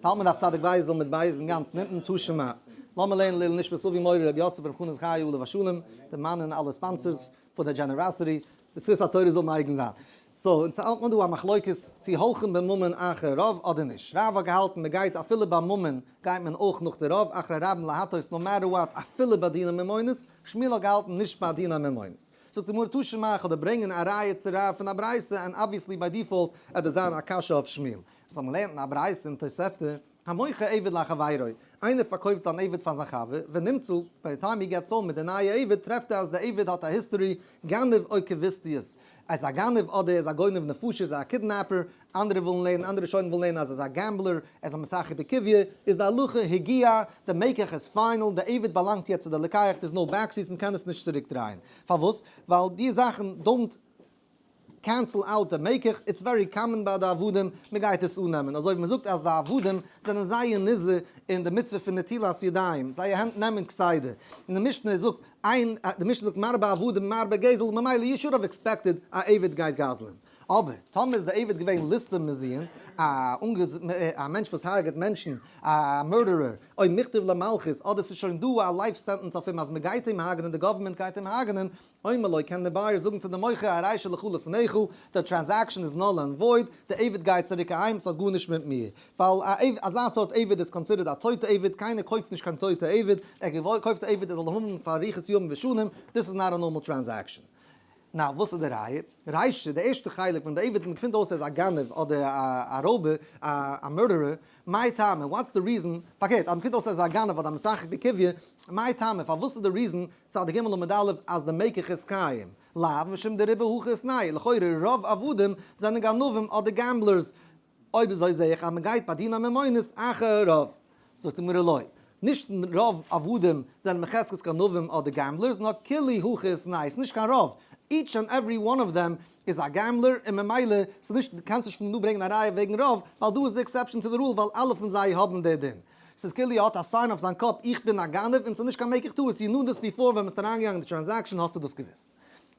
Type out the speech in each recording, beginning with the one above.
ס'האלט מען דף צדיק בית עמוד בית אינגאנצן אונטן תא שמע. לאמיר לערנען לעילוי נשמת אבי מורי רבי יוסף ר' חנא זכריה עליו השלום, די מאן און אלע sponsors פאר די generosity, די זכות התורה זאל מגין זיין. so אונז האלט מען דא א מחלוקת צו הולכים בממון אחר רוב אדער נישט. רב האט געהאלטן מען גייט אפילו ביי ממון גייט מען אויך נאך די רוב אחרי רבים להטות no matter what אפילו ביי דיני ממונות, שמואל האט געהאלטן נישט ביי דיני ממונות. זאגט די גמרא תא שמע איך וועל דיר ברענגען א ראיה צו רב פון א ברייתא and obviously by default עט עס זיין א קשיא אויף שמואל. אונז האבן געלערנט אין א ברייתא אין תוספתא, המוכר עבד לחבירו, איינער פארקויפט זיין עבד פאר זיין חבר, ונמצא, by the time he gets home מיט די נייע עבד טרעפט ער אז די עבד האט א history, גנב או כבוסתיות, ער איז א גנב אדער ער איז א גונב נפשות, ער איז א kidnapper, אנדערע ווילן לערנען, אנדערע ראשונים ווילן לערנען אז ער איז א gambler, ער איז א משחק בקוביא, איז די הלכה הגיע, די מקח איז final, די עבד באלאנגט יעצט צו די לוקח, there's no backsies, מ'קען עס נישט צוריק דרייען. פארוואס? ווייל די זאכן don't cancel out די מקח, it's very common ביי די עבדים, מען גייט עס אננעמען, אזוי ווי מען זאגט אז די עבדים זענען זייער נזהר אין די מצוה פון נטילת ידיים, זייער הענט נעמען כסדר, און די משנה זאגט איין, די משנה זאגט מרבה עבדים מרבה גזל, ממילא you should have expected א עבד גייט גזל'ען. אבער טאמער איז די עבד געווען ליסטים מזוין, א א מענטש וואס הרג'עט מענטשן, א murderer, או מוכתב למלכות, אדער ס'איז שוין דא א life sentence אויף אים אז מען גייט אים הרג'נען, די government גייט אים הרג'נען, אומר לו קען דער buyer זאגן צו די מוכר הרי שלך לפניך, די transaction איז null and void, די עבד גייט צוריק אהיים, ס'האט גארנישט מיט מיר. ווייל א אזא סארט עבד איז considered א טויטע עבד, קיינער קויפט נישט קיין טויטע עבד, ער קויפט א עבד ער זאל האבן פאר אריכות ימים ושנים, this is not a normal transaction. נאר וואס איז די ראיה? רישא, די ערשטע חלק ווען די עבד מ'געפינט אויס ער איז א גנב אדער א רויבער, א murderer, מאי טעמא, what's the reason, פארקערט, אז מ'קומט אויס ער איז א גנב אדער א משחק בקוביא, מאי טעמא, פארוואס איז די reason, צד ג' עמוד א', אז די מקח איז קיים? לאו משום דרובא הכי איתנהו, לכאורה רוב עבדים זענען גנבים אדער gamblers, אויב אזוי זעה איך אז מ'גייט ביי דיני ממונות אחר רוב. זאגט די גמרא לא, נישט רוב עבדים זענען בחזקת גנבים אדער gamblers, נאר כולהו הכי איתנהו, ס'נישט קיין רוב, each and every one of them איז א gambler און ממילא ס'איז נישט, קענסט נישט פון דא ברענגען א ראיה וועגן רוב, ווייל דא איז די exception to the rule ווייל אלע פון זיי האבן די דין. ס'איז כאילו ער האט א sign אויף זיין קאפ איך בין א גנב און ס'איז נישט קיין מקח טעות, you knew this before ווען ביסט אריינגעגאנגען אין די transaction האסטו דאס געוואוסט.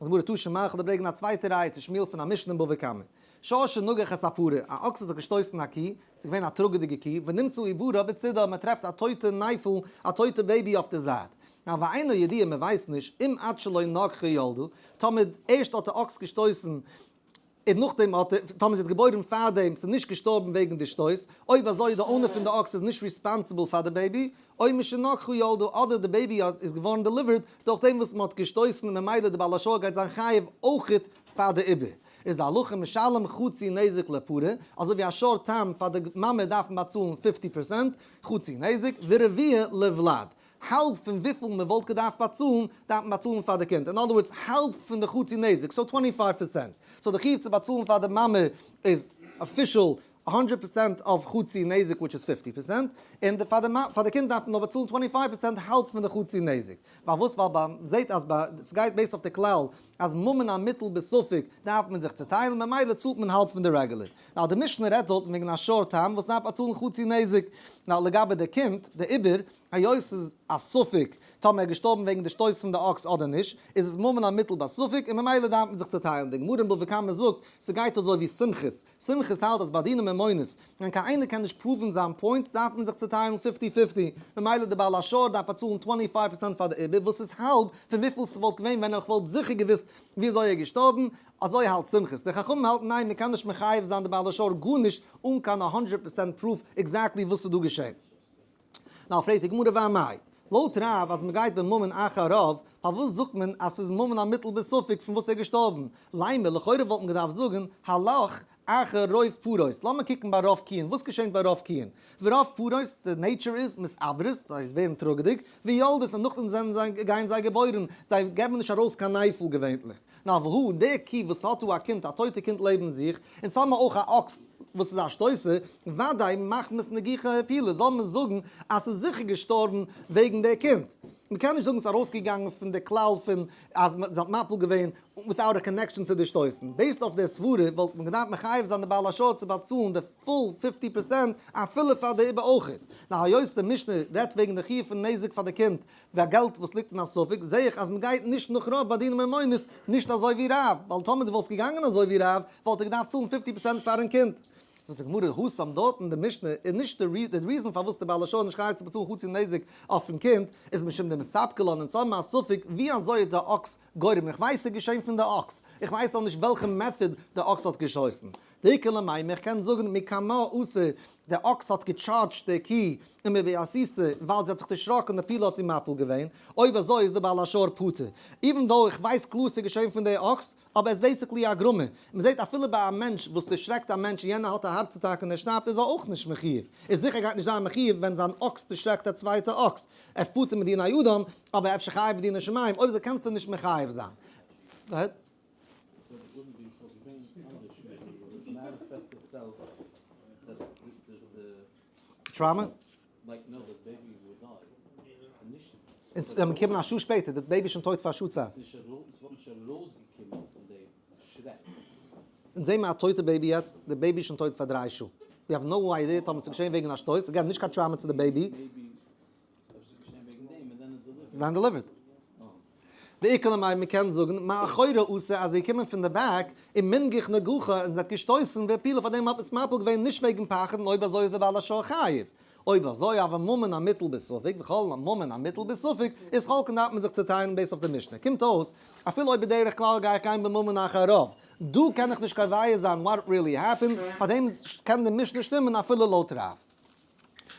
זאגט די גמרא תא שמע, כ'וועל דיר ברענגען א צווייטע ראיה צו שמואל פון א משנה אין בבא קמא. שור שנגח את הפרה, א אקס האט זיך געשטויסן א קי, ס'איז געווען א טראגעדיגע קי, ונמצא עוברה בצידה, מען טרעפט א טויטע נייפל, א טויטע baby אויף די זייט. נאר ואינו ידוע מען ווייסט נישט, אם עד שלא נגחה ילדה, טאמער ערשט האט די אקס געשטויסן, און נאכדעם האט ער, טאמער זי האט געבוירן פארדעם, ס'איז נישט געשטארבן וועגן די שטויס, אויב אזוי די owner פון די אקס איז נישט responsible פאר די baby, או משנגחה ילדה אדער די baby איז געווארן delivered דורך דעם וואס מען האט געשטויסן און ממילא די בעל השור גייט זיין חייב אויכעט פאר די עובר. איז די הלכה משלם חצי נזק לפרה, אזוי ווי א שור תם פאר די מאמע דארף מען באצאלן 50 percent, חצי נזק, ורביע לוולד, האלב פון וויפיל מען וואלט געדארפט באצאלן, דארף מען באצאלן פאר די קינד, in other words האלב פון די חצי נזק, so 25 percent, so די חיוב צו באצאלן פאר די מאמע איז official 100 percent אויף חצי נזק which is 50 percent, און פאר די קינד דארף מען נאר באצאלן 25 percent האלב פון די חצי נזק. פארוואס? ווייל ביי זעהט אז ביי סגייט based אויף די כלל אז ממון המוטל בספק דארף מען זיך צוטיילן ממילא צאלט מען האלב פון די רעגולער. נאר די משנה רעדט דארטן וועגן א שור תם וואס דארף באצאלן חצי נזק. נאר לגבי די קינד, די עובר, היות ס'איז א ספק טאמער ער איז געשטארבן וועגן די שטויס פון די אקס אדער נישט, איז עס ממון המוטל בספק און ממילא דארף מען זיך צוטיילן. די גמרא אין בבא קמא זאגט ס'גייט אזוי ווי סומכוס. סומכוס האלט אז ביי דיני ממונות ווען קיין איינער קען נישט prove ן זיין point דארף מען זיך צוטיילן fifty fifty, ממילא די בעל השור דארף באצאלן 25 percent פאר די עובר וואס איז האלב פון וויפיל ס'וואלט געווען ווען איך וואלט זיכער געוואוסט וויאזוי ער איז געשטארבן, אזוי האלט סומכוס. די חכמים האלטן ניין מען קען נישט מחייב זיין די בעל השור גארנישט אן קיין hundred percent proof exactly וואס ס'איז דא געשען. נאר פרעגט די גמרא ואמאי, לויט רב אז מ'גייט בממון אחר רוב, פארוואס זאגט מען אז ס'איז ממון המוטל בספק פון וואס ער איז געשטארבן? לימא, לכאורה וואלט מען געדארפט זאגן הלך אחר רוב פרות, לאמיר קוקן ביי רוב קיען, וואס געשענט ביי רוב קיען? ורוב פרות, די nature איז מתעברות, זיי ווערן טראגעדיג, ויולדות און נאכדעם זענען זיי, גייען זיי געבוירן, זיי געבן נישט ארויס קיין נייפל געווענליך. נאר והא, די קי וואס האט דא א קינד, א טויטע קינד לעבן זיך, אונז האבן מיר אויך א אקס וואס איז א שטויסער, וודאי מחמת נגיחה הפילה, זאל מען זאגן אז ס'איז זיכער געשטארבן וועגן די קינד. מ'קען נישט זאגן ס'איז ארויסגעגאנגען פון די כלל פון אז זי האט מפיל געווען without a connection צו די שטויסן. based אויף די סברה וואלט מען געדארפט מחייב זיין די בעל השור צו באצאלן די full 50 percent אפילו פאר די עובר אויכעט. נאר היות די משנה רעדט וועגן די חיוב פון נזק פאר די קינד ווי געלט וואס ליגט אין א ספק, זעה איך אז מ'גייט נישט נאך רוב ביי דיני ממונות, נישט אזוי ווי רב, ווייל טאמער דו וואלסט געגאנגען אזוי ווי רב, וואלט ער געדארפט צאלן 50 percent פארן קינד. זאגט די גמרא, התם דארט אין די משנה איז נישט די reason פארוואס די בעל השור איז נישט חייב צו באצאלן חצי נזק אויפן קינד, איז משום דמספקא לן אונז האבן א ספק ווי אזוי האט די אקס גורם, איך ווייס ס'איז געשען פון די אקס, איך ווייס נאר נישט וועלכע method די אקס האט געשטויסן. דאיכא למימר, איך קען זאגן מקמה אתא, די אקס האט געטשארדזשט די קי ומבעתתא ווייל זי האט זיך דערשראקן די פילה האט זי מפיל געווען, אויב אזוי איז די בעל השור פטור. even though איך ווייס קלאר ס'איז געשען פון די אקס, אבער עס איז basically א גרמא. מען זעט אפילו ביי א מענטש וואס דערשרעקט א מענטש און יענער האט א הארץ אטאקע און ער שטארבט איז ער אויך נישט מחיוב. איז זיכער גייט נישט זיין מחיוב ווען זיין אקס דערשרעקט א צווייטע אקס. ער איז פטור מדיני אדם, אבער אפשר חייב בדיני שמים, אויב אזוי קענסטו נישט מחייב זיין. Go ahead. Trauma? אונז זענען געקומען א שעה שפעטער, די baby איז שוין טויט פאר א שעה צייט. אונז זעהן מיר א טויטע baby יעצט, די baby איז שוין טויט פאר 3 שעה. We have no idea טאמער ס'איז געשעהן וועגן א שטויס, again נישט קיין trauma צו די baby. ווען delivered. ואיכא למימר מ'קען זאגן מאחורי אתא אז זי איז געקומען פון די back ומנגח נגחה און זי האט געשטויסן והפילה פאר דעם האט מען עס מפיל געווען נישט וועגן פחד און אויב אזוי איז די בעל השור חייב. אויב אזוי הוי ממון המוטל בספק וכל ממון המוטל בספק איז חולקין דארף מען זיך צוטיילן based אויף די משנה קומט אויס אפילו אויב בדרך כלל גיי איך גיין בממון אחר הרוב דא קען איך נישט קובע זיין what really happened פאר דעם קען די משנה שטימען אפילו לויט רב.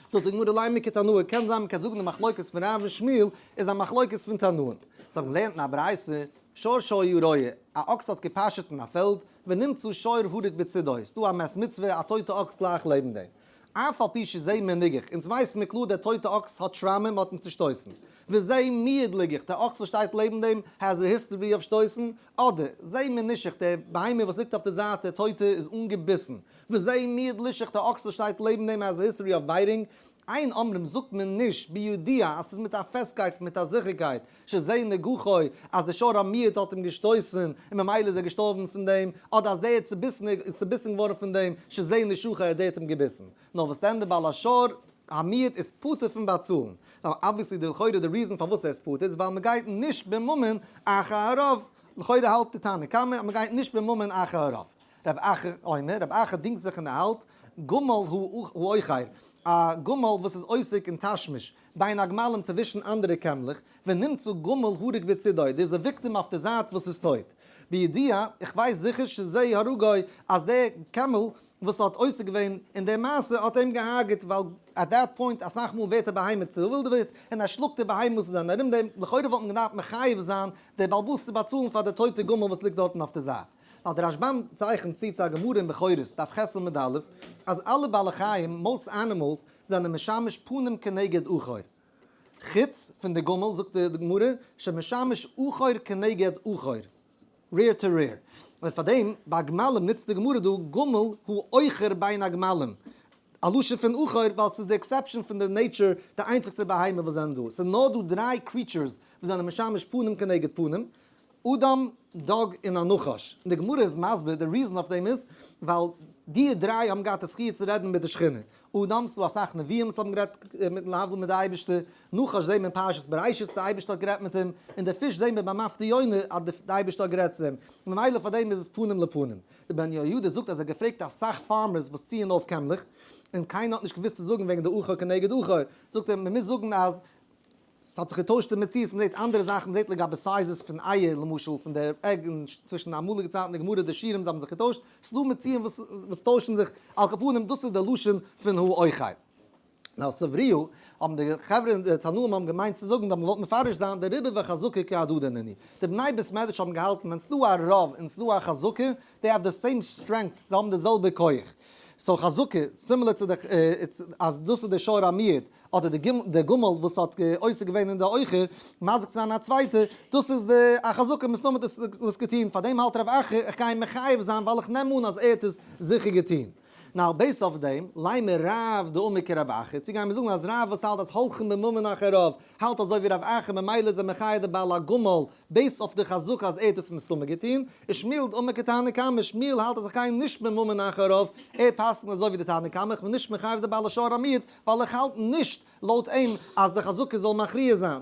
זאגט די גמרא לימא כתנאי, קען זיין מ'קען זאגן די מחלוקת פון רב און שמואל איז א מחלוקת פון תנאים. זיי האבן געלערנט אין א ברייתא, שור שהיה רועה, א אקס האט געפאשעט אין א פעלד, ונמצא שור הרוג בצידו, ס'דא א מת מצוה, א טויטע אקס גלייך לעבן דעם. אף על פי שזה מנוגח, אונז ווייסן מיר קלאר דער טויטע אקס האט trauma, מ'האט אים צושטויסן. וזה מועד ליגוח, דער אקס וואס שטייט לעבן דעם has a history אויף שטויסן, אדער, זה מנושך, דער בהמה וואס ליגט אויף די זייט, דער טויטע, איז אנגעביסן. וזה מועד לישוך, דער אקס וואס שטייט לעבן דעם has a history of biting. אין אומרים זאגט מען נישט בידיעה אז ס'איז מיט א פעסטקייט, מיט א זיכערקייט, שזה נגחו, אז דער שור המועד האט אים געשטויסן, און ממילא איז ער געשטארבן פון דעם, אדער אז דער איז צוביסן איז צוביסן געווארן פון דעם, שזה נשכו, דער האט אים געביסן. נאר וואס דען דער בעל השור המועד איז פטור פון באצאלן. נאר obviously די לכאורה די reason פארוואס ער איז פטור איז ווייל מ'גייט נישט בממון אחר הרוב, לכאורה האלט די תנא קמא אז מ'גייט נישט בממון אחר הרוב. רב אחא אומר, רב אחא דינגט זיך און ער האלט, גמל הוא עוכר, א גמל וואס איז עוסק אין תשמיש, בין הגמלים צווישן אנדערע קעמלעך, ונמצא גמל הרוג בצידו, דער איז א victim אויף די זייט וואס איז טויט. בידיעה, איך ווייס זיכער שזה הרגו אז דער camel וואס האט עוסק געווען אין די מעשה האט אים געהארגעט ווייל at that point אסאך מאל ווערט א בהמה צעווילדעוועט און ער שלאגט די בהמות וואס זענען ארום דעם, לכאורה וואלט מען געדארפט מחייב זיין דער בעל הבית צו באצאלן פאר די טויטע גמל וואס ליגט דארטן אויף די זייט. ווייל דער רשב"ם צייכנט צו צו א גמרא אין בכורות, דף ח' עמוד א', אז אלע בעלי חיים, most animals, זענען משמש פנים כנגד אחור. חוץ פון די גמל זאגט די גמרא שמשמש אחור כנגד אחור. Rear to rear. און פאר דעם ביי גמלים נוצט די גמרא דא גמל הוא עוכר בין הגמלים. א לשון פון אחור ווייל ס'איז די exception פון די nature די איינציגסטע בהמה וואס זענען דא. ס'איז נאר דא דריי creatures וואס זענען משמש פנים כנגד פנים. אדם, דג און א נחש. און די גמרא איז מסביר די reason אויף דעם איז ווייל די דריי האבן געהאט די זכי' צו רעדן מיט די שכינה. אדם, ס'דא אסאך נביאים וואס האבן גערעדט מיטן להבדיל מיט די אייבערשטער, נחש זעהן מיר אין פרשת בראשית די אייבערשטער האט גערעדט מיט אים, און די פיש זעהן מיר ביי מפטיר יונה אז די אייבערשטער האט גערעדט צו אים, ממילא פאר דעם איז עס פנים לפנים. די בן יהוידע זאגט אז ער האט געפרעגט אסאך farmers וואס ציען אויף קעמלעך, און קיינער האט נישט געוואוסט צו זאגן וועגן די אחור כנגד אחור, זאגט ער מ'מוז זאגן אז ס'האט זיך געטוישט די מציאות, מ'זעט אנדערע זאכן, מ'זעט לגבי sizes פון אייער למשל, פון די egg און צווישן אמאליגע צייטן די גמרא די שיעורים זיי האבן זיך געטוישט, ס'דא מציאים וואס טוישן זיך, על כל פנים דאס איז די לשון פון הוא עוכר. נאר סברוה האבן די חברה און די תנאים האבן געמיינט צו זאגן, זיי האבן געוואלט מפרש זיין די רובה וחזקה כהדדי נינהו. די בני בית מדרש האבן געהאלטן ווען ס'דא א רוב און ס'דא א חזקה, they have the same strength, זיי האבן די זעלבע כח. So חזקה, similar צו די אז דאס איז די שור המועד, אדער די גמל וואס האט עוסק געווען אין די עוכר, מזיק צו זיין א צווייטע, דאס איז די א חזקה מסתמא האט עס דאס געטון, פארדעם האלט רב אחא איך גיי אים מחייב זיין ווייל איך נעם אן אז ער האט עס זיכער געטון. Now based אויף דעם, לימא רב דאמר כרב אחא, צו גייען מיר זאגן אז רב וואס האלט אז הולכין בממון אחר הרוב, האלט אזוי ווי רב אחא ממילא איז ער מחייב די בעל הגמל based אויף די חזקה אז ער האט עס מסתמא געטון, ושמואל דאמר כתנא קמא, שמואל האלט אז איך גיי נישט בממון אחר הרוב, ער פסק'נט אזוי ווי די תנא קמא, איך בין נישט מחייב די בעל השור המועד, ווייל איך האלט נישט לויט אים אז די חזקה זאל מכריע זיין.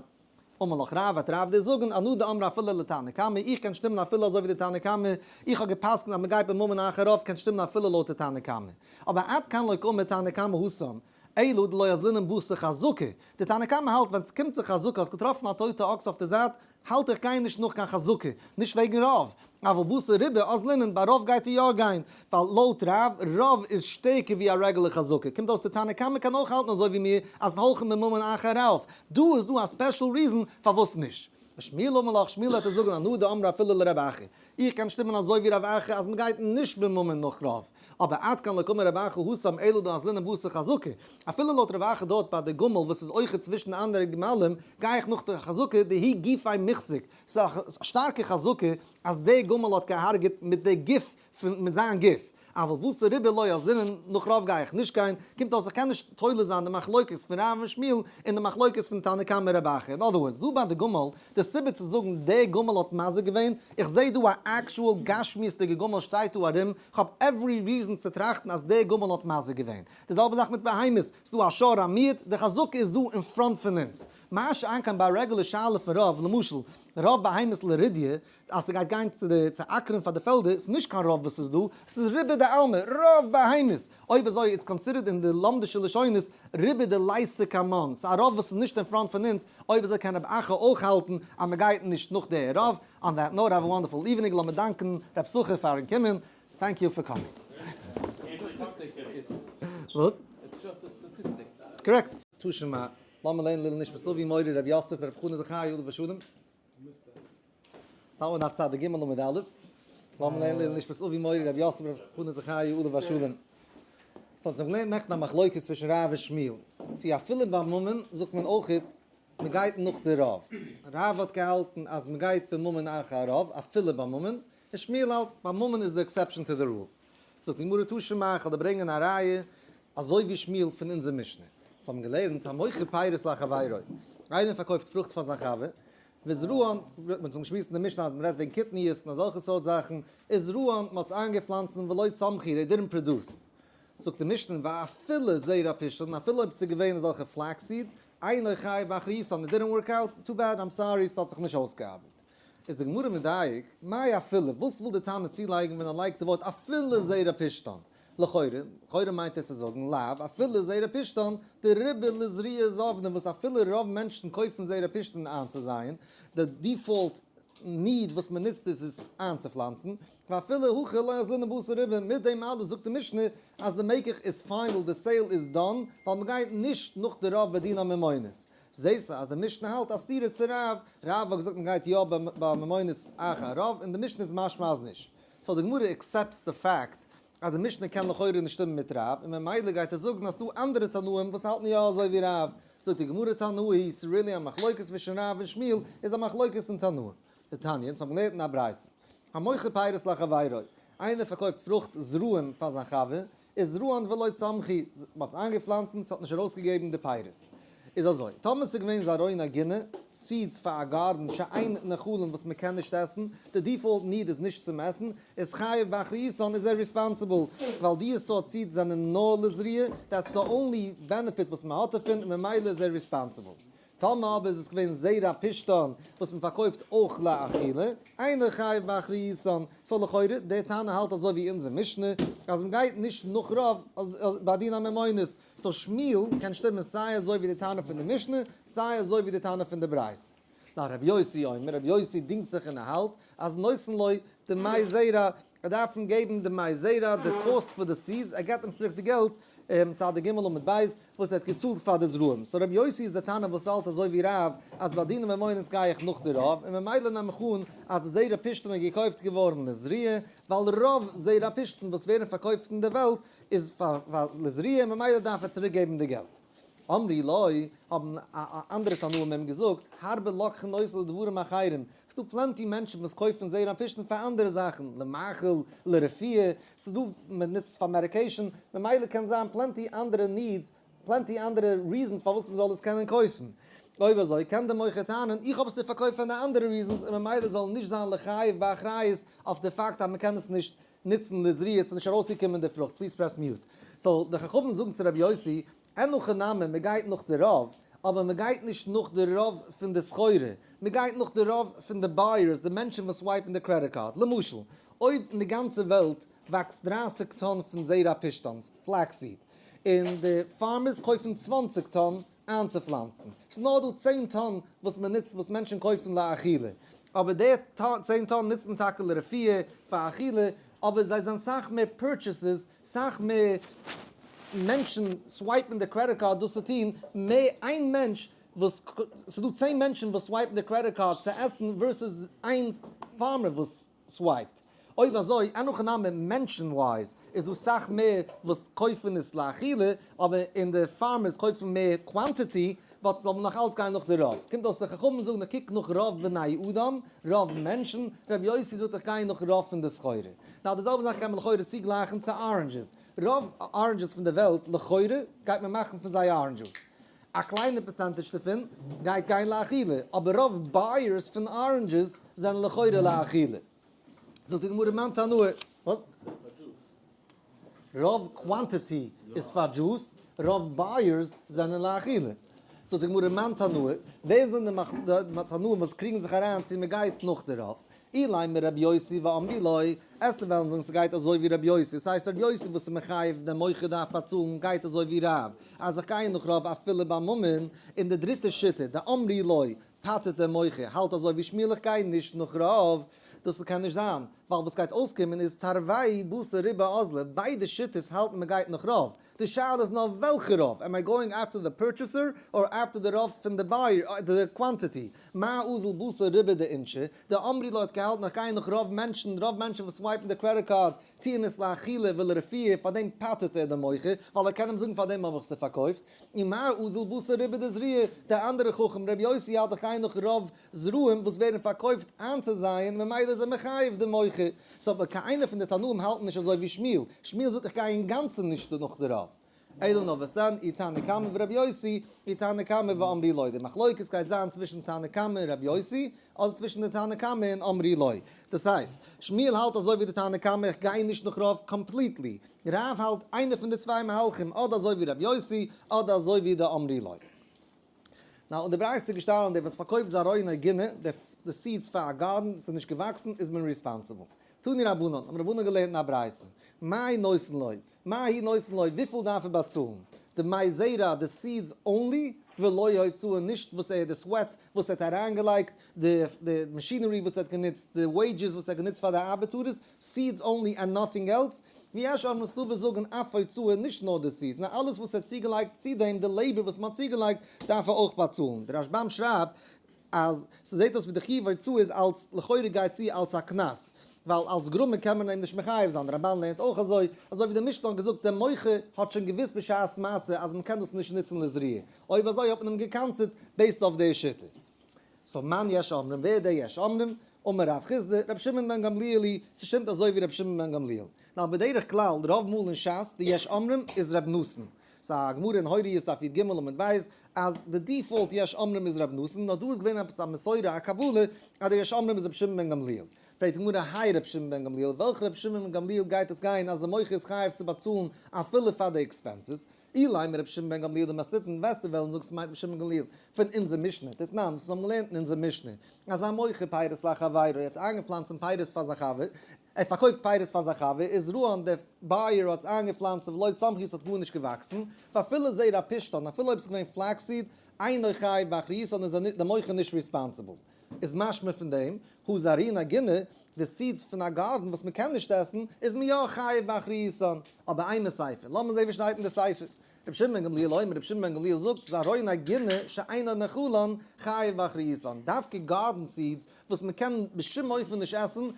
אמר לך רב, וועט רב דיר זאגן, אנא דאמרי אפילו לתנא קמא, איך קען שטימען אפילו אזוי ווי די תנא קמא, איך האב גע'פסק'נט אז מ'גייט בממון אחר רוב, קען שטימען אפילו לויט די תנא קמא. אבער עד כאן לא קאמר תנא קמא התם, אלא דלא אזלינן בתר חזקה, די תנא קמא האלט ווען ס'קומט צו חזקה, האסט געטראפן א טויטע אקס אויף די זייט, האלט איך גיי נישט נאך קיין חזקה, נישט וועגן רוב, אבל בתר רובא אזלינן, ביי רוב גייט ער יא גיין, ווייל לויט רב, רוב איז שטערקער ווי א רעגולער חזקה, קומט אויס די תנא קמא קען אויך האלטן אזוי ווי מיר אז הולכים בממון אחר רוב, דא איז דא א special reason פארוואס נישט. שמואל אמר לך, שמואל וועט עס זאגן אנא דאמרי אפילו לרב אחא, איך קען שטימען אזוי ווי רב אחא אז מ'גייט נישט בממון נאך רוב, אבער עד כאן לא קאמר רב אחא התם אלא דאזלינן בתר חזקה, אפילו לויט רב אחא דארט ביי די גמל וואס איז אויכעט צווישן די אנדערע גמלים, גיי איך נאך די חזקה דהיא גופיה מיחזק, ס'איז א שטארקע חזקה אז די גמל האט געהארגעט מיט די גוף פון מיט זיין גוף, אבל בתר רובא לא אזלינן נאך רוב גיי איך נישט גיין, קומט אויס איך קען נישט תולה זיין די מחלוקת פון רב און שמואל און די מחלוקת פון תנא קמא רב אחא, אין other words דא ביי די גמל די סיבה צו זאגן די גמל האט מזיק געווען, איך זעה דא א actual גשמיות'דיגע גמל שטייט דא ארום, כ'האב every reason צו טראכטן אז די גמל האט מזיק געווען. די זעלבע זאך מיט בהמות, ס'דא א שור א מועד, די חזקה איז דא אין front פון אונז. מה שאין כן ביי א רעגולער שאלה פון רוב, למשל, רוב בהמות לרדיא, אז ס'גייט גיין צו די צו אקערן פאר די פעלדער, ס'איז נישט קיין רוב וואס איז דא, ס'איז רובא דעלמא, רוב בהמות! אויב אזוי it's considered אין די לומדישע לשונות רובא דליתא קמן, ס'איז א רוב וואס איז נישט אין front פון אונז, אויב אזוי קען רב אחא אויך האלטן אז מ'גייט נישט נאך די רוב, on that note have a wonderful evening, לאמיר דאנקן רב סוחר פארן קומען, thank you for coming. וואס? Correct. תא שמע, לאמיר לערנען לעילוי נשמת אבי מורי רבי יוסף רב חנא זכרי' עליו השלום. צאלן דף צדיק ג' עמוד א', לאמיר לערנען לעילוי נשמת אבי מורי רבי יוסף רבי חנא זכרי' עליו השלום. ס'האט זיך געלערנט נעכטן א מחלוקת צווישן רב און שמואל, צו אפילו ביי ממון זאגט מען אויכעט מ'גייט נאך די רוב. רב האט געהאלטן אז מ'גייט בממון אחר הרוב אפילו ביי ממון, און שמואל האלט ביי ממון איז די exception to the rule. זאגט די גמרא תא שמע, איך וועל דיר ברענגען א ראיה אזוי ווי שמואל פון אונזער משנה. אונז האבן געלערנט המוכר פירות לחבירו, איינער פארקויפט פרוכט פאר זיין חבר, וזרען, מען האט געשמועסט אין די משנה אז מען רעדט וועגן קטניות און אזעלכע סארט זאכן, וזרען, מען האט עס איינגעפלאנצן ולא צמחו, they didn't produce. זאגט די משנה, ואפילו זרע פשתן, אפילו אויב עס איז געווען אזעלכע flax seed, אינו חייב באחריותן, it didn't work out, too bad, I'm sorry, ס'האט זיך נישט אויסגעארבעט. איז די גמרא מדייק, מאי אפילו, וואס וויל די תנא צולייגן ווען ער לייגט די ווארט אפילו זרע פשתן? לכאורה, לכאורה מיינט ער צו זאגן, לאו, אפילו זרע פשתן, דרובא לזריעה זבני וואס אפילו רוב מענטשן קויפן זרע פשתן איינצוזייען, די default need וואס מען נוצט עס איז איינצופלאנצן, ואפילו הכי לא אזלינן בתר רובא, מיט דעם אלעס זאגט די משנה אז די מקח איז final, די sale איז done, ווייל מען גייט נישט נאך די רוב בדיני ממונות. זעסט אז די משנה האלט א סתירה צו רב, רב האט געזאגט מען גייט יא ביי ממונות אחר רוב, און די משנה איז משמע אז נישט. so די גמרא accepts די פאקט אז די משנה קען לכאורה נישט שטימען מיט רב, און ממילא גייט ער זאגן אז ס'דא אנדערע תנאים וואס האלטן יא אזוי ווי רב. זאגט די גמרא תנאי, ס'איז really א מחלוקת צווישן רב און שמואל, איז א מחלוקת אין תנאים. דתניא, אונז האבן געלערנט אין א ברייתא, המוכר פירות לחבירו, איינער פארקויפט פרוכט זרעים פאר זיין חבר, וזרען ולא צמחו, מ'האט עס איינגעפלאנצט און ס'האט נישט ארויסגעגעבן די פירות. איז אזוי, טאמער ס'איז געווען זרעון הגינה, seeds פאר א גארדן שאין נאכלין וואס מ'קען נישט עסן, די default need איז נישט צום עסן, איז חייב באחריותן איז ער responsible, ווייל די סארט seeds זענען נאר לזריעה, that's the only benefit וואס מ'האט דערפון און ממילא איז ער responsible. טאמער אבער איז עס געווען זרע פשתן וואס מען פארקויפט אויך לאכילה, אינו חייב באחריותן, so לכאורה דער תנא האלט אזוי ווי אונזער משנה אז מען גייט נישט נאך רוב ביי דיני ממונות, so שמואל קען שטימען סיי אזוי ווי די תנא פון די משנה סיי אזוי ווי די תנא פון די ברייתא. נאר רבי יוסי אומר, רבי יוסי דינגט זיך און ער האלט אז נותן לו דמי זרע, ער דארף אים געבן דמי זרע, די cost פאר די seeds, ער געבט אים צוריק די געלט, צדיק ג' עמוד ב', וואס ער האט געצאלט פאר די זרעים. so רבי יוסי איז די תנא וואס האלט אזוי ווי רב, אז ביי דיני ממונות גיי איך נאך די רוב, און ממילא נעם איך אן אז די זרע פשתן איז געקויפט געווארן לזריעה, ווייל רוב זרע פשתן וואס ווערן פארקויפט אין די וועלט איז פאר לזריעה, ממילא דארף ער צוריק געבן די געלט. אמרו לו, האבן אנדערע תנאים אים געזאגט, הרבה לוקחין אותו לדברים אחרים, ס'דא plenty מענטשן וואס קויפן זרע פשתן פאר אנדערע זאכן, למאכל, לרפואה, ס'דא מען נוצט עס פאר medication, ממילא קען זיין plenty אנדערע needs, plenty אנדערע reasons פארוואס מען זאל עס קענען קויפן. אויב אזוי קען דער מוכר טענה'ן, איך האב עס דיר פארקויפט פאר די אנדערע reasons און ממילא זאל נישט זיין לחייב באחריות אויף די פאקט אז מען קען עס נישט נוצן לזריעה, ס'איז נישט ארויסגעקומען די פרוכט, please press mute. So די חכמים זאגן צו רבי יוסי, אין הכי נמי, מען גייט נאך די רוב, אבער מען גייט נישט נאך די רוב פון די סחורה, מען גייט נאך די רוב פון די buyers, די מענטשן וואס swipe ן די credit card. למשל, אויב אין די גאנצע וועלט וואקסט 30 טאן פון זרע פשתן'ס, flaxseed, און די farmers קויפן 20 טאן איינצופלאנצן, ס'איז נאר דא 10 טאן וואס מען נוצט וואס מענטשן קויפן לאכילה, אבער די 10 טאן נוצט מען טאקע לרפואה פאר אכילה, אבער זיי זענען סאך מער purchases, סאך מער מענטשן swipe ן די credit card דאס צו טון, מער איין מענטש וואס, ס'איז דא 10 מענטשן וואס swipe ן די credit card צו עסן versus איין farmer וואס swipe ט. אויב אזוי, אין הכי נמי מענטשן wise, איז דא סאך מער וואס קויפן עס לאכילה, אבער אין די farmers קויפן מער quantity, but זאל מען נאך אלץ גיין נאך די רוב. קומט אויס די חכמים זאגן איך קוק נאך רוב בני אדם, רוב מענטשן, רבי יוסי זאגט איך גיי נאך רוב פון די סחורה. Now די זעלבע זאך קען מען לכאורה צוגלייכן צו oranges. רוב oranges פון די וועלט לכאורה גייט מען מאכן פון זיי orange juice. א קליינע percentage דערפון גייט גיין לאכילה, אבער רוב buyers פון oranges זענען לכאורה לאכילה. זאגט די גמרא מאן תנאי, וואס? רוב quantity איז פאר דזשוס, רוב buyers זענען לאכילה. זאגט די גמרא מאן תנאי, ווער זענען די תנאים וואס קריגן זיך אריין צו מען גייט נאך די רוב? אילימא רבי יוסי ואמרי לה, עסטו וועלן זאגן ס'גייט אזוי ווי רבי יוסי, ס'הייסט רבי יוסי וואס איז מחייב דעם מוכר דארף באצאלן גייט אזוי ווי רב, אז איך גיי נאך רוב אפילו ביי ממון, און די דריטע שיטה, דאמרי לה, פטר'ט דער מוכר, האלט אזוי ווי שמואל איך גיי נישט נאך רוב, דאס קען נישט זיין, ווייל וואס גייט אויסקומען איז תרוייהו בתר רובא אזלי, ביידע שיטות האלטן מען גייט נאך רוב, די שאלה איז נאר וועלכע רוב, am I going after the purchaser or after די רוב פון די buyer, די quantity, מר אזיל בתר רובא דאינשי, דאמרי לה האט געהאלטן איך גיי נאך רוב מענטשן, רוב מענטשן וואס swipe ן די credit card טוען עס לאכילה ולרפואה, פארדעם פטר'ט ער די מוכר, ווייל ער קען אים זאגן פארדעם האב איך עס דיר פארקויפט, און מר אזיל בתר רובא דזריעי, דער אנדערע חכם ר' יוסי האלט איך גיי נאך רוב זרעים וואס ווערן פארקויפט איינצוזייען ממילא איז ער מחייב די מוכר. So אבער קיין איינער פון די תנאים האלטן נישט אזוי ווי שמואל, שמואל זאגט איך גיי אינגאנצן נישט נאך די רוב. אלא נאר וואס דען, אי תנא קמא ורבי יוסי, אי תנא קמא ואמרי לה, די מחלוקת גייט זיין צווישן תנא קמא און רבי יוסי, אדער צווישן די תנא קמא און אמרי לה. דאס הייסט, שמואל האלט אזוי ווי די תנא קמא איך גיי נישט נאך רוב completely, רב האלט איינע פון די צוויי מהלכים אדער אזוי ווי רבי יוסי אדער אזוי ווי די אמרי לה. Now אין די ברייתא איז געשטאנען דער וואס פארקויפט זרעו גינה, די seeds פאר א garden, ס'איז נישט געוואקסן, איז מען responsible. תנו רבנן, האבן רבנן געלערנט אין א ברייתא, מאי נותן לו, מהו נותן לו, וויפיל דארף ער באצאלן? דמי זרע, די seeds only, ולא הוצאה, נישט וואס ער, די sweat וואס ער האט אריינגעלייגט, די machinery וואס ער האט גענוצט, די wages וואס ער האט גענוצט פאר די ארבעטארעס, seeds only and nothing else, ויש אומרים ס'דא וואס זאגן אף הוצאה נישט נאר די seeds נאר אלעס וואס ער האט צוגעלייגט צו דעם די labor וואס מ'האט צוגעלייגט דארף ער אויך באצאלן, די רשב"ם שרייבט אז ס'זעט אויס ווי די חיוב הוצאה איז אלס לכאורה גייט צו אלס א קנס ווייל אלס גרמא קען מען אים נישט מחייב זיין, די רמב"ן לערנט אויך אזוי, אזוי ווי די משנה האט געזאגט דער מוכר האט שוין געוואוסט בשעת מעשה אז מ'קען דאס נישט נוצן לזריעה, אויב אזוי האט מען אים גע'קנס'ט based אויף די שיטה. So מאן יש אומרים, ווער איז דער יש אומרים? אמר רב חסדא, רבי שמעון בן גמליאל היא, ס'שטימט אזוי ווי רבי שמעון בן גמליאל. נאר בדרך כלל, רוב מאל אין ש"ס, די יש אומרים איז רבי נתן. ס'איז א גמרא אין הוריות דף י"ג עמוד ב', אז די default יש אומרים איז רבי נתן, נאר דא איז געווען עפעס א מסורה, א קבלה, אז די יש אומרים איז רבי שמעון בן גמליאל. פרעגט די גמרא, הי רבי שמעון בן גמליאל, וועלכע רבי שמעון בן גמליאל גייט עס גיין אז די מוכר איז חייב צו באצאלן אפילו פאר די expenses? אילימא רבי שמעון בן גמליאל דמתניתין, וועסטו וועלן זאגן ס'מיינט רבי שמעון בן גמליאל פון אונזער משנה, דתנן, וואס אונז האבן געלערנט אין אונזער משנה, אז המוכר פירות לחבירו, ער האט איינגעפלאנצן פירות פאר זיין חבר, ער האט פארקויפט פירות פאר זיין חבר, וזרען, דער buyer האט עס איינגעפלאנצט ולא צמחו, ס'האט גארנישט געוואקסן, ואפילו זרע פשתן, אפילו אויב ס'איז געווען flaxseed, אינו חייב באחריותן איז דער מוכר נישט responsible. איז משמע פון דעם, הא זרעין אגינה, די seeds פון א garden וואס מ'קען נישט עסן, איז מען יא חייב באחריותן. אבער אימא סיפא, לאמיר זעהן ווי שטייט אין די סיפא. רבי שמעון בן גמליאל אומר, רבי שמעון בן גמליאל זאגט, זרעין אגינה שאינן נאכלין חייב באחריותן. דווקא garden seeds וואס מ'קען בשום אופן נישט עסן,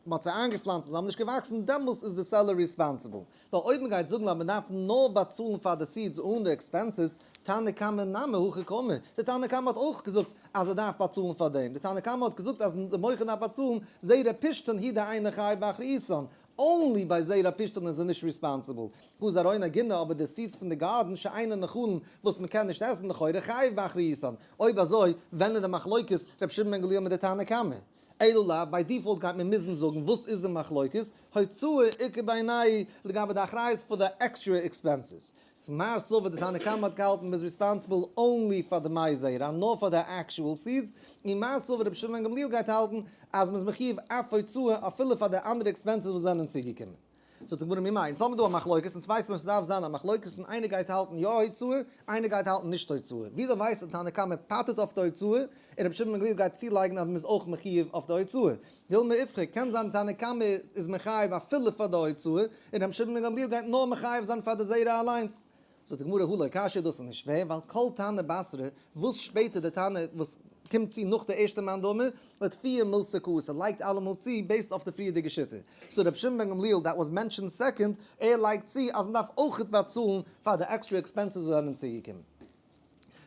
מ'האט זיי איינגעפלאנצט און זיי האבן נישט געוואקסן, דעמאלסט איז די seller responsible. ווייל אויב מ'גייט זאגן אז מ'דארף נאר באצאלן פאר די seeds אן די expenses, תנא קמא נמי הכי קאמר, די תנא קמא האט אויך געזאגט אז ער דארף באצאלן פאר דעם, די תנא קמא האט געזאגט אז די מוכר דארף באצאלן זרע פשתן הוא דאינו חייב באחריותן, only ביי זרע פשתן איז ער נישט responsible. הא זרעין אגינה אבער די seeds פון די garden שאינן נאכלין וואס מ'קען נישט עסן לכאורה חייב באחריותן. אויב אזוי ווען איז די מחלוקת ר' שמעון בן גמליאל מיט די תנא קמא? אלא לאו, by default גייט מען מוזן זאגן וואס איז די מחלוקת, הוצאה איכא בינייהו לגבי די אחריות פאר די עקסטרע expenses. מר סבר די תנא קמא האט געהאלטן מ'איז responsible only פאר די מי זרע, נאר פאר די actual seeds, און מר סבר רבי שמעון בן גמליאל גייט האלטן אז מ'איז מחיוב אויף הוצאה אפילו פאר די אנדערע expenses וואס זענען צוגעקומען. זאגט די גמרא ממאי, אונז האבן דא א מחלוקת, אונז ווייסט מען ס'דארף זיין א מחלוקת און איינער גייט האלטן יא הוצאה, איינער גייט האלטן נישט הוצאה. וויאזוי ווייסט די תנא קמא פטר'ט אויף די הוצאה, און רבי שמעון בן גמליאל גייט צולייגן אז מ'איז אויך מחיוב אויף די הוצאה. דילמא איפכא, קען זיין תנא קמא איז מחייב אפילו פאר די הוצאה, און רבי שמעון בן גמליאל גייט נאר מחייב זיין פאר די זרע אליינס. זאגט די גמרא הא לא קשיא דאס איז נישט שווער, ווייל כל תנא בתרא, וואס שפעטער די תנא וואס קומט צו נאך די ערשטע מאן דאמר, לאתפויי מילתא קאתי, לייגט אלעמאל צו based אויף די פריערדיגע שיטה. so רבי שמעון בן גמליאל that was mentioned second, ער לייגט צו אז מ'דארף אויכעט באצאלן פאר די עקסטרע expenses וואס זענען צוגעקומען.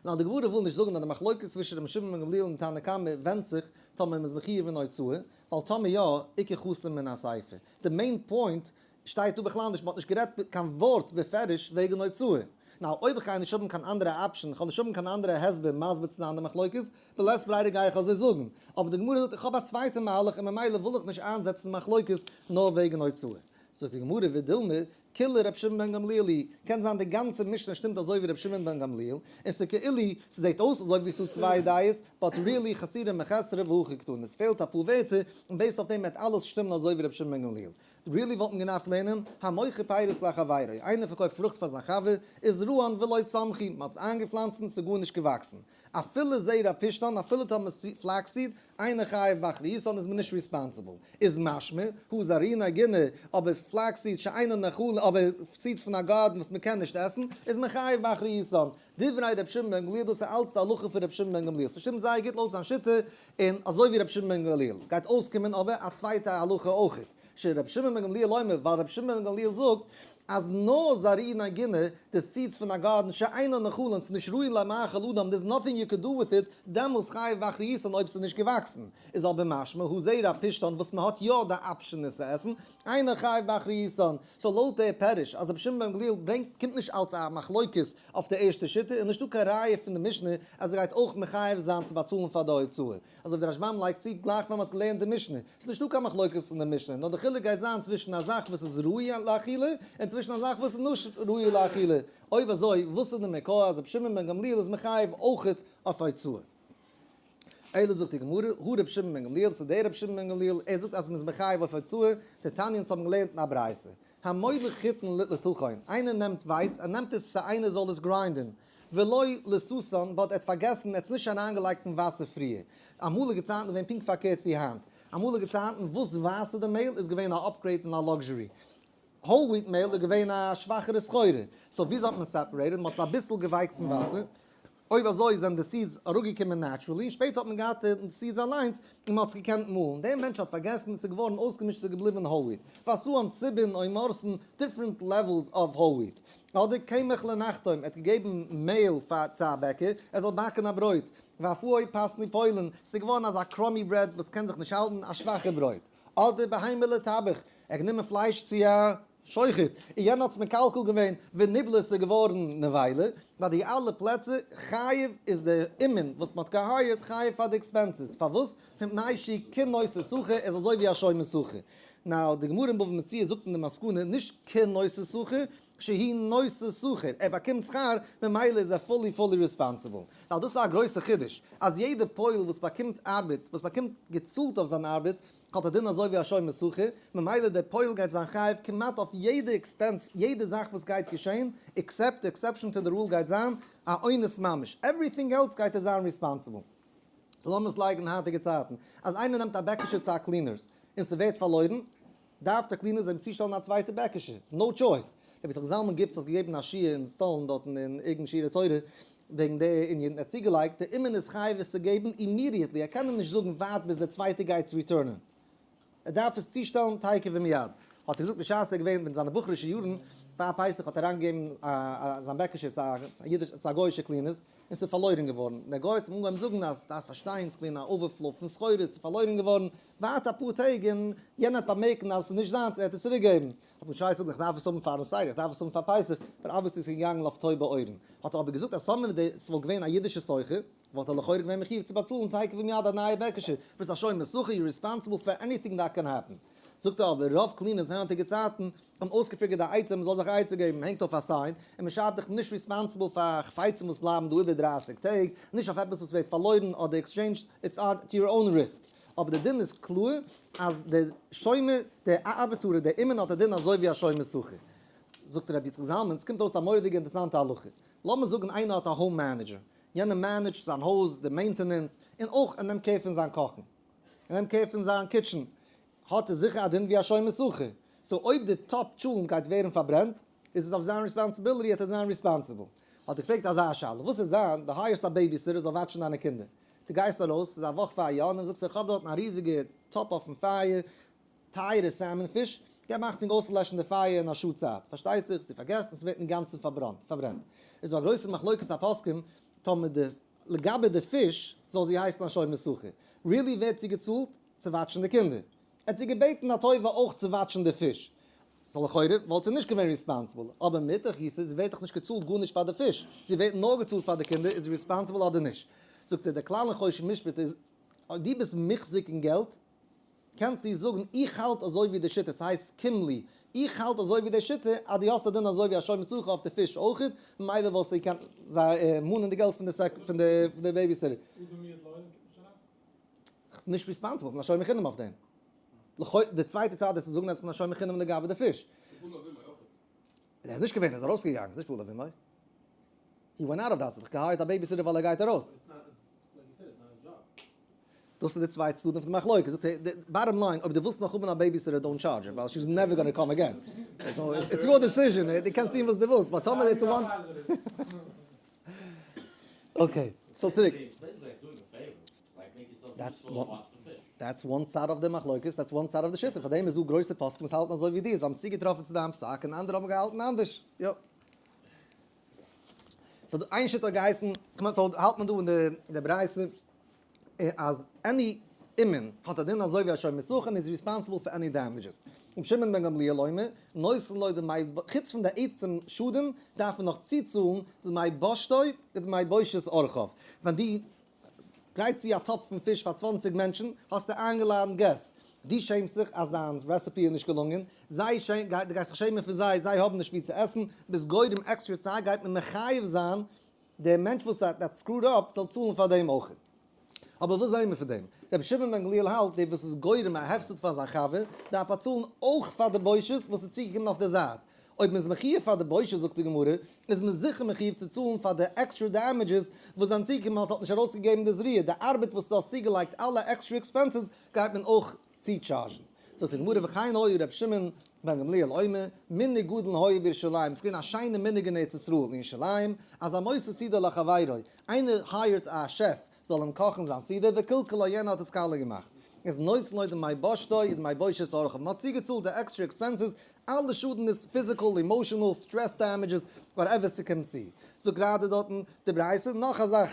נאר די גמרא וויל נישט זאגן אז די מחלוקת צווישן רבי שמעון בן גמליאל און תנא קמא ווענדט זיך טאמער מ'איז מחיוב אין הוצאה, ווייל טאמער יא, איכא חסר מן הסיפא. די main point שטייט דא בכלל נישט, מ'האט נישט גערעדט קיין ווארט בפירוש וועגן הוצאה. now אויב איך גיי נישט האבן קיין אנדערע option, איך האב נישט האבן קיין אנדערע הסבר מסביר צו זיין די מחלוקת, בלית ברירה גיי איך אזוי זאגן. אבער די גמרא זאגט איך האב א צווייטע מהלך און ממילא וויל איך נישט איינזעצן די מחלוקת נאר וועגן הוצאה. זאגט די גמרא ודילמא כולה ר' שמעון בן גמליאל היא, קען זיין די גאנצע משנה שטימט אזוי ווי ר' שמעון בן גמליאל, און ס'כאילו ס'זעט אויס אזוי ווי ס'דא צוויי דעות, but really חסורי מחסרא והכי קתני, ס'פעלט אפאר ווערטער, און based אויף דעם וועט אלעס שטימען אזוי ווי ר' שמעון בן גמליאל. really וואלט מען געדארפט לערנען, המוכר פירות לחבירו, איינער פארקויפט פרוכט פאר זיין חבר, וזרען ולא צמחו, מ'האט עס איינגעפלאנצט און ס'איז גארנישט געוואקסן. אפילו זרע פשתן, אפילו טאמער flax seed, אינו חייב באחריותן איז מען נישט responsible. איז משמע, הא זרעי נגינה, אבער flax seed שאינן נאכלין, אבער seeds פון א גארטן וואס מען קען נישט עסן, איז מען חייב באחריותן. דברי ר' שמעון בן גמליאל דאס איז אלץ די הלכה פון ר' שמעון בן גמליאל. ס'שטימט זייער גוט לויט זיין שיטה, און אזוי ווי ר' שמעון בן גמליאל. גייט אויסקומען אבער א צווייטע הלכה אויכעט. שר' שמעון בן גמליאל אומר, ווייל ר' שמעון בן גמליאל זאגט אז נאר זרעי נגינה, די seeds פון א גארטן שאינן נאכלין, ס'איז נישט ראוי למאכל אדם, there's nothing you could do with it, דעמאלס חייב באחריותן אויב ס'איז נישט געוואקסן. איז אבער משמע הא זרע פשתן וואס מ'האט יא די option עס צו עסן, אינו חייב באחריותן. so לויט די פירוש אז רבי שמעון בן גמליאל ברענגט קומט נישט אלץ א מחלוקת אויף די ערשטע שיטה איז נישטא קיין ראיה פון די משנה אז ער גייט אויך מחייב זיין צו באצאלן פאר די הוצאה. אזוי ווי די רשב"ם לייגט צו גלייך ווען מ'האט געלערנט די משנה. ס'איז נישטא קיין מחלוקת אין די משנה, נאר די חילוק גייט זיין צווישן א זאך וואס איז ראוי לאכילה און צווישן א זאך וואס איז נישט ראוי לאכילה. אויב אזוי וואס איז די מקור אז רבי שמעון בן גמליאל איז מחייב אויכעט אויף הוצאה? אלא זאגט די גמרא, הא רבי שמעון בן גמליאל, ס'איז דער רבי שמעון בן גמליאל, ער זאגט אז מ'איז מחייב אויף הוצאה, דתניא אונז האבן געלערנט אין א ברייתא, המוליך חיטין לטחון, איינער נעמט ווייץ, ער נעמט עס צו איינער זאל עס grind ען, ולא לססן, but ער האט פארגעסן, ער האט עס נישט אריינגעלייגט אין וואסער פריער. אמאליגע צייטן איז געווען פונקט פארקערט ווי היינט. אמאליגע צייטן וואס ווייסער די מעהל איז געווען א upgrade און א luxury. whole wheat מעהל איז געווען א שוואכערע סחורה. so וויאזוי האט מען separated? מען האט עס אביסל געווייקט אין וואסער. אויב אזוי זענען די seeds אראפגעקומען naturally, און שפעטער האט מען געהאט די seeds אליינס און מען האט עס געקענט מאלן. דער מענטש האט פארגעסן, עס איז געווארן אויסגעמישט, עס איז געבליבן whole wheat. ועשאן סובין או מורסן, different levels of whole wheat. אדער קמח לנחתום, ער האט געגעבן מעהל פאר צו א בעקער, ער זאל באקן א ברויט. ואפאו פת נפולין, עס איז געווארן אזא crummy bread וואס קען זיך נישט האלטן, א שוואכע ברויט. אדער בהמה לטבח, ער האט גענומען פלייש צו א שוחט, און יענער האט עס מקלקל געווען, ונבלה עס איז געווארן נבילה, ביי די אלע פלעצער, חייב איז די אומן וואס מען האט גע hire ט חייב פאר די expenses, פארוואס? מפני שהוא כנושא שכר, ער איז אזוי ווי א שומר שכר. now, די גמרא אין בבא מציעא זאגט אין די מסקנא, נישט כנושא שכר, שהוא נושא שכר, ער באקומט שכר, ממילא איז ער fully fully responsible. ווייל דאס איז א גרויסע חידוש, אז יעדע פועל וואס באקומט ארבעט, וואס באקומט געצאלט אויף זיין ארבעט, האט א דין אזוי ווי א שומר שכר, ממילא דער פועל גייט זיין חייב כמעט אויף יעדע expense, יעדע זאך וואס גייט געשען, except די exception to the rule גייט זיין א אונס ממש, everything else גייט ער זיין responsible. so לאמיר עס לייגן אין היינטיגע צייטן, אז איינער נעמט א בעקישע צו א cleaners, און ס'ווערט פארלוירן, דארף דער cleaners אים צושטעלן א צווייטע בעקישע, no choice. רבי יצחק זלמן גיבס האט געגעבן א שיעור אין סטאלין דארטן אין ארגון שיעורי תורה וועגן די ענין, ער האט צוגעלייגט, די אומן איז חייב עס צו געבן immediately, ער קען אים נישט זאגן ווארט ביז דער צווייטער גייט עס return ען, ער דארף עס צושטעלן תיכף ומיד. האט ער געזאגט בשעת ער איז געווען אין זיינע בחור'ישע יארן פאר פסח האט ער אריינגעגעבן זיין בעקעשע צו א גוי'אישע cleaners, און ס'איז פארלוירן געווארן. דער גוי האט אים אנגעהויבן זאגן אז דארפסט פארשטיין, ס'איז געווען א overflow פון סחורה, ס'איז פארלוירן געווארן, ווארט אפאר טעג און יענער וועט באמערקן אז ס'איז נישט זיינס, ער וועט עס צוריקגעבן. האט משה געזאגט איך דארף עס האבן פארן סדר, איך דארף עס האבן פאר פסח, אבער obviously איז געגאנגען אויף טויבע אויערן. האט ער אבער געזאגט אז טאמער ס'וואלט געווען א אידישע סוחר, וואלט ער לכאורה געווען מחיוב צו באצאלן תיכף ומיד א נייע בעקעשע, ביסט א שומר שכר, you're responsible for anything that can happen. זאגט ער אבער, רוב cleaners היינטיגע צייטן האבן אויסגעפיגערט די עצה מ'זאל זיך א עצה געבן, מ'הענגט אויף א sign, און מ'שרייבט איך בין נישט responsible פאר חפצים וואס בלייבן דא איבער 30 טעג, נישט אויף עפעס וואס ווערט פארלוירן אדער exchanged, it's at your own risk. אבער די דין איז קלאר אז דער שומר, דער ארבעטארער, דער אומן האט א דין אזוי ווי א שומר שכר. זאגט רבי יצחק זלמן, ס'קומט אויס א מורא'דיגע אינטערעסאנטע הלכה. לאמיר זאגן איינער האט א home manager, יענער manage ט זיין הויז, די maintenance, און אויך ער נעמט care פון זיין קאכן, ער נעמט care פון זיין kitchen, האט ער זיכער א דין ווי א שומר שכר, so אויב די טאפ טשולנט גייט ווערן פארברענט, איז עס אויף זיין responsibility, האט ער זיין responsible. האט ער געפרעגט אזא שאלה, וואס וועט זיין, דו hire סט א babysitter זאל watch ן דיינע קינדער, דו גייסט ארויס, ס'איז א וואך פאר יא, און זאגסט איך האב דארטן א ריזיגע טאפ אויפן פייער, טייערע salmon פיש, געב אכטונג אויסצולעשן די פייער אין א שעה צייט, פארשטייט זיך זי פארגעסט און ס'ווערט אינגאנצן פארברענט. איז דא א גרויסע מחלוקת הפוסקים טאמער די לגבי די פיש זאל זי הייסן א שומר שכר, really ווערט זי געצאלט צו watch ן די קינדער? ער האט זי געבעטן א טובה אויך צו watch ן די פיש, so לכאורה וואלט זי נישט געווען responsible, אבער מאידך גיסא זי ווערט דאך נישט געצאלט גארנישט פאר די פיש, זי ווערט נאר געצאלט פאר די קינדער, איז זי responsible אדער נישט? זאגט ער, דער כלל אין חושן משפט איז, אויב דו ביסט מוחזק אין געלט, קענסטו זאגן איך האלט אזוי ווי די שיטה, ס'הייסט קים לי, איך האלט אזוי ווי די שיטה אז דו האסט א דין אזוי ווי א שומר שכר אויף די פיש אויכעט, ממילא וואלסטו געקענט זיי מאנען די געלט פון די babysitter. נישט responsible, כ'בין א שומר חינם אויף דעם. לכאו' די צווייטע צד איז צו זאגן אז כ'בין א שומר חינם לגבי די פיש. ער איז נישט געווען, ער איז ארויסגעגאנגען, ס'איז נישט פעולה ווי he went out of the house, האט דאך גע hire ט א babysitter ווייל ער גייט ארויס. דאס איז די צוויי צדדים פון די מחלוקת, זאגט ער, די bottom line, אויב דו ווילסט נאך האבן א babysitter don't charge her, ווייל she is never gonna come again. So it's your decision, דו קענסט טון וואס דו ווילסט, but טאמער it's one. Okay, so צוריק. That's one side of די מחלוקת, that's one side of די שיטה, פארדעם איז דא גרויסע פוסקים וואס האלטן אזוי ווי דיר, זיי האבן צוגעטראפן צו דיין פסק און אנדערע האבן געהאלטן אנדערש, יא. so איין שיטה האט געהייסן, כ'מיין so האלט מען דא אין די ברייתא אז any אומן האט א דין אזוי ווי א שומר שכר און איז responsible פאר any damages. רבי שמעון בן גמליאל אומר, נותן לו דמי, חוץ פון די עצם שאדן דארף מען נאך צוצאלן דמי בושתו ודמי בושת אורחיו. ווען דו גרייטסט צו א טאפ פון פיש פאר 20 מענטשן, האסטו איינגעלאדנט געסט. דו שעמסט זיך אז דיין recipe איז נישט געלונגען, זיי דו גייסט זיך שעמען פון זיי, זיי האבן נישט וואו צו עסן, ביסט גורם עקסטרע צער, גייט מען מחייב זיין דער מענטש וואס האט screwed up זאל צאלן פאר דעם אויך. אבער וואס זעהן מיר פון דעם? רבי שמעון בן גמליאל האלט, דער וואס איז גורם א הפסד פאר זיין חבר, דארף באצאלן אויך פאר די בושות וואס איז צוגעקומען אויף דער זייט. אויב מען איז מחיוב פאר די בושות זאגט די גמרא, איז מען זיכער מחיוב צו צאלן פאר די extra damages וואס זענען צוגעקומען אז ס'האט נישט ארויסגעגעבן די זריעה, די ארבעט וואס דו האסט צוגעלייגט, אלע extra expenses גייט מען אויך צוטשארזשן. זאגט די גמרא וכן היה ר' שמעון בן גמליאל אומר, מנהג גדול היה בירושלים, ס'איז געווען א שיינע מנהג אין ארץ ישראל אין ירושלים, אז המוסר סעודה לחבירו, איינער hire ט א שעף זאל אים קאכן זיין סעודה, וקלקלה יענער האט עס קאלע געמאכט, איז נותן לו דמי בושתו ודמי בושת אורחיו, מ'האט צוגעצאלט די extra expenses, אלע שאדן איז physical, emotional, stress damages, whatever ס'קומט צו. זאגט גראדע דארטן די ברייתא נאך א זאך,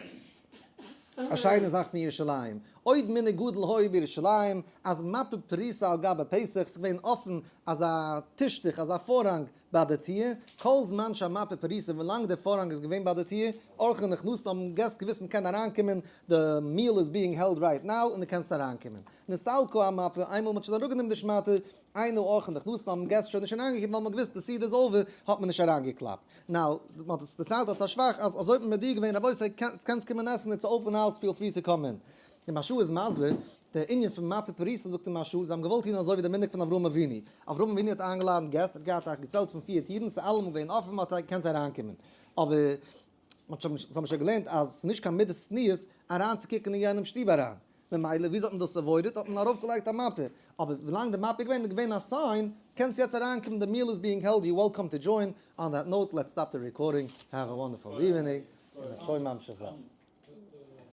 א שיינע זאך פון ירושלים, עוד מנהג גדול היה בירושלים, אז מפה פרוסה על גבי פתח, ס'איז געווען אפן אזא טישטוך, אזא פארהאנג ביי די טיר, כל זמן שהמפה פרוסה, ווילאנג די פארהאנג איז געווען ביי די טיר, אורחים נכנסים האבן געסט געוואוסט מ'קען אריינקומען, די meal is being held right now, און דו קענסט אריינקומען. נסתלקה המפה, איינמאל מ'האט שוין אראפגענומען די שמאטע, אין אורחים נכנסים האבן געסט שוין נישט אריינגעקומען ווייל מ'האט געוואוסט די סעודה איז over האט מען נישט אריינגעקלאפט. Now, מ'האט עס דערציילט אלס א שבח אז אזוי האט מען מודיע געווען רבותי קענסט קומען עסן it's open house feel free to come in. די מהרש"א איז מסביר די ענין פון מפה פרוסה זאגט די מהרש"א זיי האבן געוואלט טון אזוי ווי די מנהג פון אברהם אבינו. אברהם אבינו האט איינגעלאדנט געסט ער האט געהאט א געצעלט פון פיר טירן ס'איז אלעמאל געווען אפען מ'האט געקענט אריינקומען. אבער מ'האט שוין זיי האבן שוין געלערנט אז ס'איז נישט קיין מידת צניעות אריינצוקוקן אין יענעמ'ס שטוב אריין. ממילא וויאזוי האט מען דאס avoided? האט מען ארויפגעלייגט א מאפע. אבער ווילאנג די מאפע איז געווען איז געווען א sign, קענסט יעצט אריינקומען די meal is being held you welcome to join, on that note let's stop the recording, have a wonderful evening, און שוין ממשיך זיין.